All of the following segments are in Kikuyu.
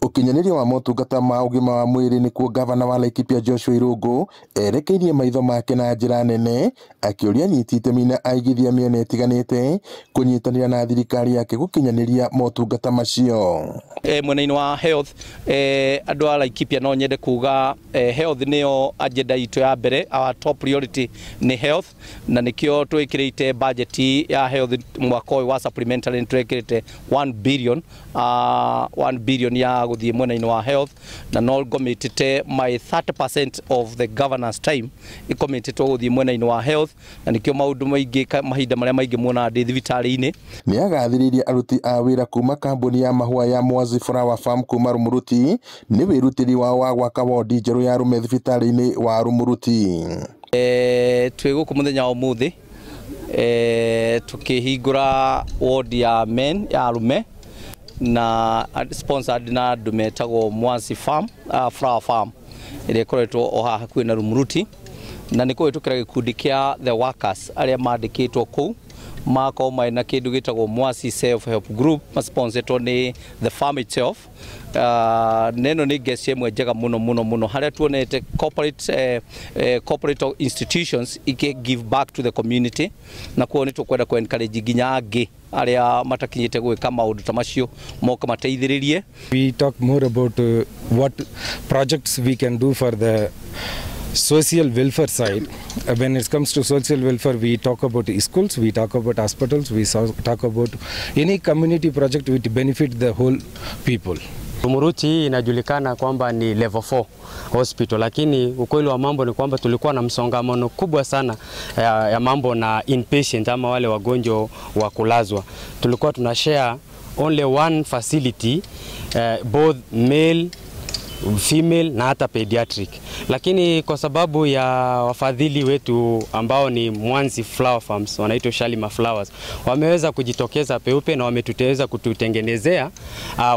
Ũkinyanĩria wa motungata ma ũgima wa mwĩrĩ nĩkuo gavana wa Laikipia Joshua Irũngũ erekeirie maitho make na njĩra nene, akĩũria anyiti itemi na aigithia mĩena ĩtiganĩte kũnyitanĩra na thirikari yake gũkinyanĩria motungata macio. Mwena-inĩ wa health, andũ a Laikipia no nyende kuga health nĩyo agenda itũ ya mbere, our top priority nĩ health, na nĩkĩo twĩkĩrĩte budget ya health mwaka ũyũ wa supplementary nĩ twĩkĩrĩte 1 billion, 1 billion ya gũthiĩ mwena-inĩ wa health, na no ngomĩtĩte my 30% of the governance time ĩkomĩtĩtwo gũthiĩ mwena-inĩ wa health, na nĩkĩo maũndũ maingĩ mahinda marĩa maingĩ muonaga ndĩ thibitarĩ-inĩ. Nĩ agathĩrĩirie aruti a wĩra kuma kambuni ya mahũa ya Mwazi Flower Farm kuma Rumuruti nĩ wĩrutĩri wao wa gwaka wondi njerũ ya arũme thibitarĩ-inĩ wa Rumuruti. Twĩ gũkũ mũthenya wa ũmũthĩ tukĩhingũra ward ya men ya arũme na sponsored na andũ metagwo Mwazi Farm, Flower Farm ĩrĩa ĩkoretwo o haha hakuhĩ na Rumuruti, na nĩ kũhĩtũkĩra gĩkundi kĩa the workers arĩa mandĩkĩtwo kũu makorwo marĩ na kĩndũ gĩtagwo Mwazi Self Help Group masponsetwo nĩ the farm itself. Neno nĩ ngeci ĩmwe njega mũno mũno mũno harĩa tuonete corporate institutions ike give back to the community, na kuo nĩ tũkwenda ku encourage nginya angĩ arĩa matakinyĩte gwĩka maũndũ ta macio moka mateithĩrĩrie. We talk more about what projects we can do for the social welfare side. When it comes to social welfare, we talk about schools, we talk about hospitals, we talk about any community project which benefit the whole people. Rumuruti inajulikana kwamba ni level 4 hospital, lakini ukweli wa mambo ni kwamba tulikuwa na msongamano kubwa sana ya mambo na inpatient ama wale wagonjwa wa kulazwa. Tulikuwa tunashare only one facility, both male, female na hata pediatric. Lakini kwa sababu ya wafadhili wetu ambao ni Mwanzi Flower Farms, wanaitwa Shalima Flowers, wameweza kujitokeza peupe na wametuteweza kututengenezea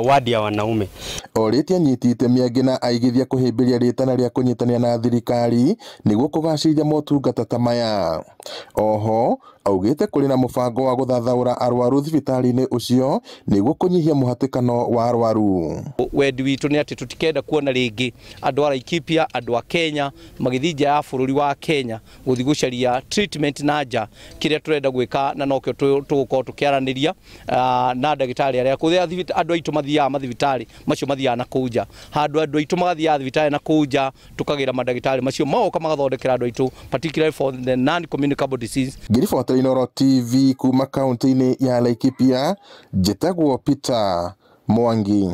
wadi ya wanaume. Orĩtie anyiti itemi angĩ na aigithia kũhĩmbĩria rĩtana rĩa kũnyitanĩra na thirikari nĩguo kũgacĩrithia motungata ta maya. Oho augĩte kũrĩ na mũbango wa gũthathaũra arwaru thibitarĩ-inĩ ũcio nĩguo kũnyihia mũhatĩkano wa arwaru. Wendi witũ nĩ atĩ tũtikenda kuona rĩngĩ andũ a Laikipia, andũ a Kenya magĩthiĩ nja ya bũrũri wa Kenya gũthiĩ gũcaria treatment na nja. Kĩrĩa tũrenda gwĩka na nokĩo tũgũkorwo tũkĩaranĩria na ndagĩtarĩ arĩa kũrĩa andũ aitũ mathiaga mathibitarĩ macio mathiaga na kũu nja, handũ andũ aitũ magathiaga thibitarĩ na kũu nja tũkagĩra mandagĩtarĩ macio magoka magathondekera andũ aitũ, particularly for the non-communicable disease. Ngĩribotera Inooro TV kuma kaunti-inĩ ya Laikipia, njĩtagwo Peter Mwangi.